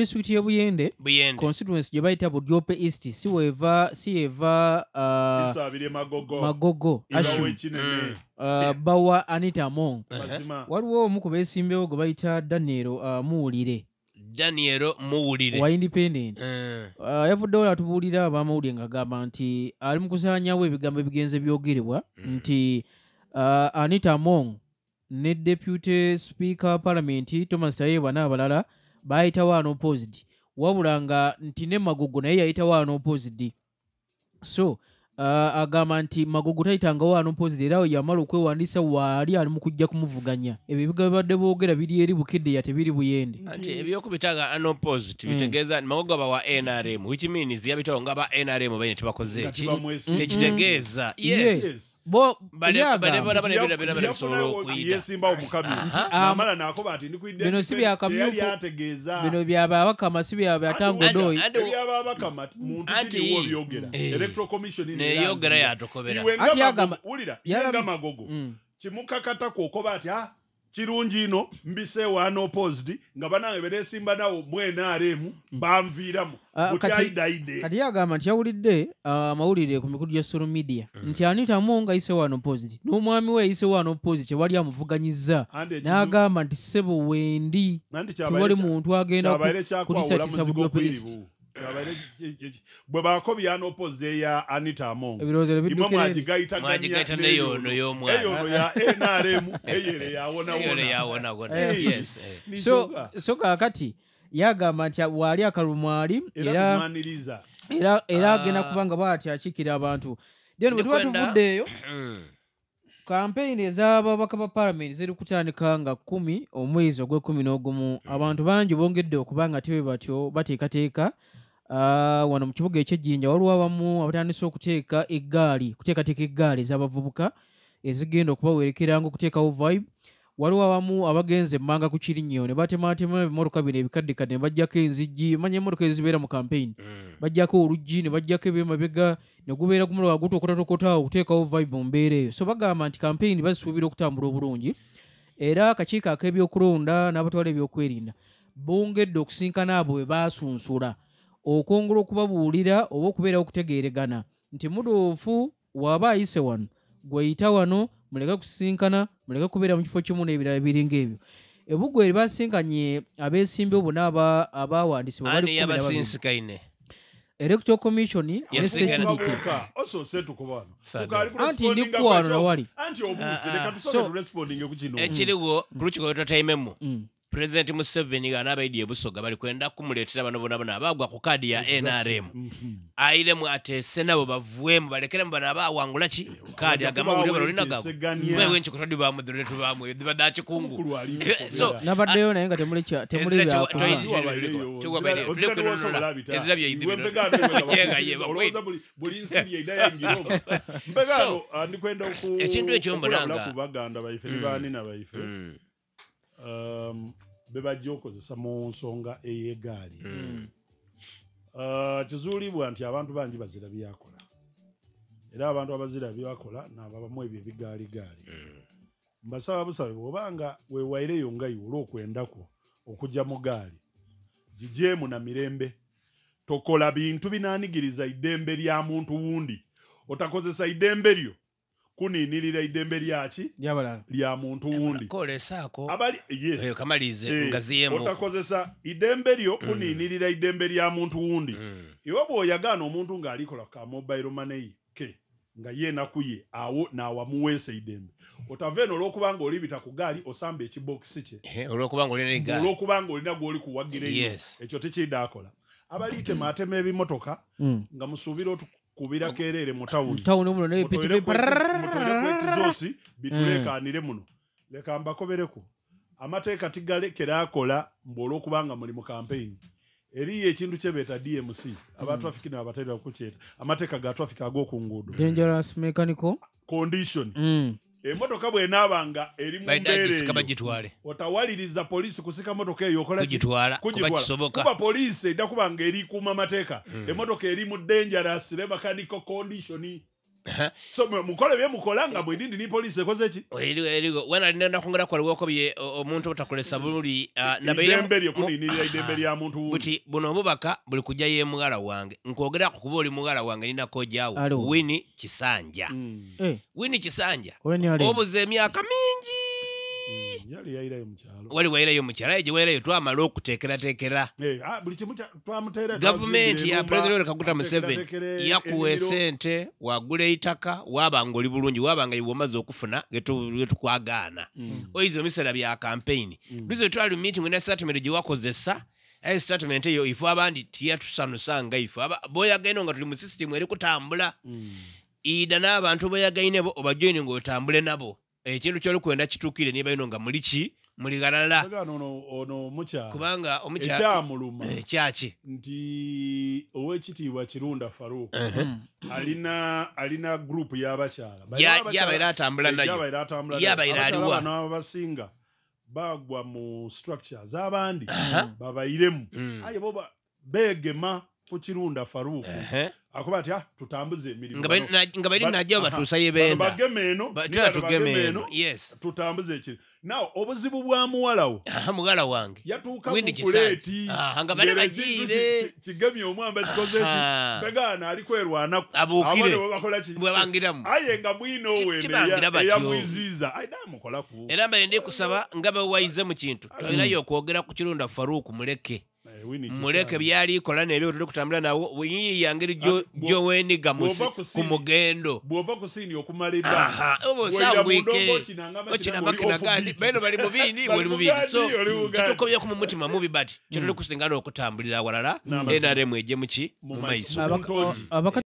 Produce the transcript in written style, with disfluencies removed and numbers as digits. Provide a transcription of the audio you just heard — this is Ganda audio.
Disitulikiti y'e Buyende, Buyende. Constituency gye bayita Budiope East, si weeva, si yeva Isaabire Magogo. Magogo Ibawe Ashim kinene. Bawa Anita Among. Mazima. Waliwo omu ku beesimbyewo gwe bayita Daniel Muwulire. Daniel Muwulire. Wa independent. Yavuddewo atubuulira abamawulire ng'agamba nti ali mu kusaanyawo ebigambo ebigenze byogerebwa nti Anita Among ne Deputy Speaker Parliament Thomas Tayebwa n'abalala bayitawo unopposed, wabula nga nti ne Magogo naye yayitawo unopposed. So agamba nti Magogo tayitangawo unopposed, era yamala okwewandiisa waali ali mu kujja kumuvuganya. Ebyo ebigambo bibadde boogera biri eri Bukeddeya, tebiri Buyende. Anti ebyokubitaga unopposed bitegeeza Magogo aba wa NRM, which means yabitawo nga ba NRM bayine tebakoze Nga eki. tebamwesiga. Kyekitegeeza. Yes. Yes. Bo Bale- yagamba bale- bale- bale- Nti bale- bale- yafunayo bisobola okuyita. yesimbawo mu kamyufu. N'amala n'akoba ati ndikwidde Bino si bya kamyufu. teyali ategeeza. Bino byababakama, si bya byatangodooyi. Ebyababakama muntu tiriwo byogera. Electoral Commission Neyogera yatokobera. Iwe nga Anti Magogo, yagamba- wulira, iwe nga Magogo. Kimukakata kwokoba ati, ah, kirungi ino mbiseewo unopposed nga banange beneesimba nawo mu NRM banviiramu. Buti ayidaayidde. Kati yagamba nti yawulidde amawulire ku mikutu gya social media nti Anita Among ayiseewo unopposed n'omwami we ayiseewo unopposed, tewali amuvuganyizza. Anti ekizu- N'agamba nti ssebo wendi, Anti tewali muntu agenda kyabaire kyakwawula kutisatiisa muzigo Budiope East. kwiribu. Kyabaire bwe baakobya unopposed eya Anita Among. Ebirowoozo Imwe biddukira eri. mwagigayitaganya Mwagigaita n'eyo n'eyo y'omwana. Eyo ono ya NRM, eyo ere yawonawona. Eyo ere yawonawona. Yes, eh. Nikyonga. So kaakati yagamba nti waali akalulu mwali, Era tumwaniriza. era agenda kuba nga bw'ati akiikira abantu. Then bwe tuba Ndikwenda- tuvuddeeyo, kampeyini ez'ababaka ba Parliament ziri kutandika nga 10 omwezi ogw'ekkumi n'ogumu. Abantu bangi bongedde okuba nga tebe batyo bateekateeka. Wano mu kibuga eky'Ejjinja waliwo abamu abatandise okuteeka eggaali, kuteekateeka eggaali ez'abavubuka ezigenda okubawerekeranga okuteekawo vibe. Waliwo abamu abagenze emmanga ku kirinnyo ne batemaatema ebimotoka bino ebikaddekadde ne baggyako enzigi. Manya emmotoka ezibeera mu campaign. Baggyako oluggi ne baggyako ebyemabega ne gubeera gumotoka gutokotatokota okuteekawo vibe mu mbeera eyo. So bagamba nti campaign bazisuubira okutambula obulungi, era akakiiko ak'ebyokulonda n'abatwala ebyokwerinda bongedde okusinkana abo bwe baasunsula okwongera okubabuulira oba okubeerawo okutegeeregana nti mutuufu w'aba ayise wano gweyita wano, muleke kusinkana, muleke kubeera mu kifo kimu n'ebirala biringa ebyo. Ebugwe eri basinkanye abeesimbyewo bonna abawandiisibwa bali Ani kkumi na babiri. yabasinsikayine? Electoral Commission ne Yasinkana. security. Babuuka, osoose tukuba wano. Sada. Tukaali ku Anti ndi respondinga kuwano kwekyo. nawali. Anti obuuse, leka tusooke turespondinge ku kino. Ekiriwo, ku lukiko lwe twataimemu, President Museveni ng'anaabaidi e Busoga bali kwenda kumuleetera bano bonna bonna abaagwa ku kaadi ya NRM. Ayiremu ateese nabo bavuemu, balekeremu bano abaawangula ki? Kaadi Bajja agamba kubaawo buli balolina gaabwe. enteeseganya. Mwe wenki kutadde baamu, dhino tubaamu, dhiba dda kikungu. Omukulu ali So, nkukolera. Nabaddeyo naye nga temuli temuli Ezira byakuba. toyiti- Ozira tewosobola bita. Ezira bye Iwe mpegaano iwe nga Jenga ye, bakukkiriza. Olowooza buli nsi lye eddayo engiro. Mpegaano, So, ndikwenda ekintu ekyo mbona okulabula nga ku baganda baife ne baanina baife. Be bajja okozesa mu nsonga ey'eggaali. Kizuulibwa nti abantu bangi bazira byakola, era abantu abazira byakola n'ababamu ebyo ebigaaligaali. Mbasaba busabe, bw'obanga weewaireyo nga iwe olw'okwendako okujja mu gaali, gigyemu na mirembe. Tokola bintu binaanigiriza iddembe lya muntu wundi. Otakozesa iddembe lyo kuniinirira iddembe lyaki? Ly'abalala. Lya muntu wundi. Kolesaako. Abali, yes. Eyo kamalize, ngaziyeemu. Otakozesa iddembe lyo kuniinirira iddembe lya muntu wundi. Iwe bw'oyagaana omuntu ng'alikola ka mobile money ke nga ye enaku ye awo n'awamuweesa eddembe, otava eno olw'okubanga olibita ku gaali osamba ekibokisi kye. Olw'okubanga olina eggaali. Olw'okubanga olina gw'oli kuwagira ennyo. Ekyo tekidaakola. Abaliitemaatema ebimotoka nga musuubira otukubira kereere mu tawuni. Mu tawuni muno ne Mutoire pikipiki. mutoire ku exhaust bituleekaanire muno. Leka mbakobereko. Amateeka tigalekera akola mbu olw'okubanga muli mu campaign. Eriyo ekintu kye beeta DMC, aba traffic n'abateera kukyeta. Amateeka ga traffic ag'oku nguudo. Dangerous mechanical condition. Emmotoka bw'enaabanga eri mu Balina mbeera agisika eyo, bagitwale. otawaliriza poliisi kusika mmotoka eyo okola ki? Kugitwala, kuba Kugitwala. kisoboka. Kuba poliisi edda kuba nga eri kuuma mateeka. Emmotoka eri mu dangerous mechanical condition. So mukole bye mukola nga bwedindi ni police ekoze ki? Erigo wana linenda kongera kwa lwoko bye omuntu otakolesa bululi nabaire kuninirira idembe lya muntu wundi. Buti buno obubaka buli kujja ye mugala wange nkwogera kuba oli mugala wange nina kojaawo Winnie Kisanja. Winnie Kisanja obuze emyaka mingi yali yairayo mukyalo wali wairayo mukyalo eje wairayo twamala okuteekerateekera buli kimu twamuteera gavumenti ya President Kaguta Museveni yakuwa esente wagula eitaka wabanga oli bulungi wabanga iwe omaze okufuna getukwagaana oyize emisera bya campaign luze twali meeting na statement gye wakozesa ayi statement eyo ife abandi tiyatusanusanga ife boyagenda nga tuli mu system eri kutambula ida n'abantu boyagaine bo obajoining ng'otambule nabo ekintu ky'olikwenda kituukire niba ino nga muli ki muli galala ono omukyala kubanga omukyala ekyamuluma kyaki nti owekitiibwa Kirunda Farouk alina group y'abakyala yabaire atambula nayo yabaire aliwa abasinga bagwa mu structures abandi babayiremu aye bo begema ku Kirunda Farouk akuba ati tutambuze emirimu nga bali najja batuusa benda bageme eno tugeme eno yes tutambuze ekiri now obuzibu bwa muwalawo mugala wange yatuuka ku kuleeti nga bali bagiire kigemye omwamba kikoze ki begaana ali kwerwanako abone bwe bakola ki bwebangiramu aye nga mwino wene eyamwiziiza aye namukolaku era mbale ndi kusaba nga bawayize mu kintu tolinayo okwogera ku Kirunda Farouk muleke muleke byali kola nebyo tuli kutambula nawo yangeri joweniga ku mugendo bw'ova ku sini okumala ebbanga oba osangwike okinabakina beno bali mubindi wali mubindi so kitukobye ku mutima mubi but kyetuli kusingana okutambulira awalala NRM ejje muki mu maiso.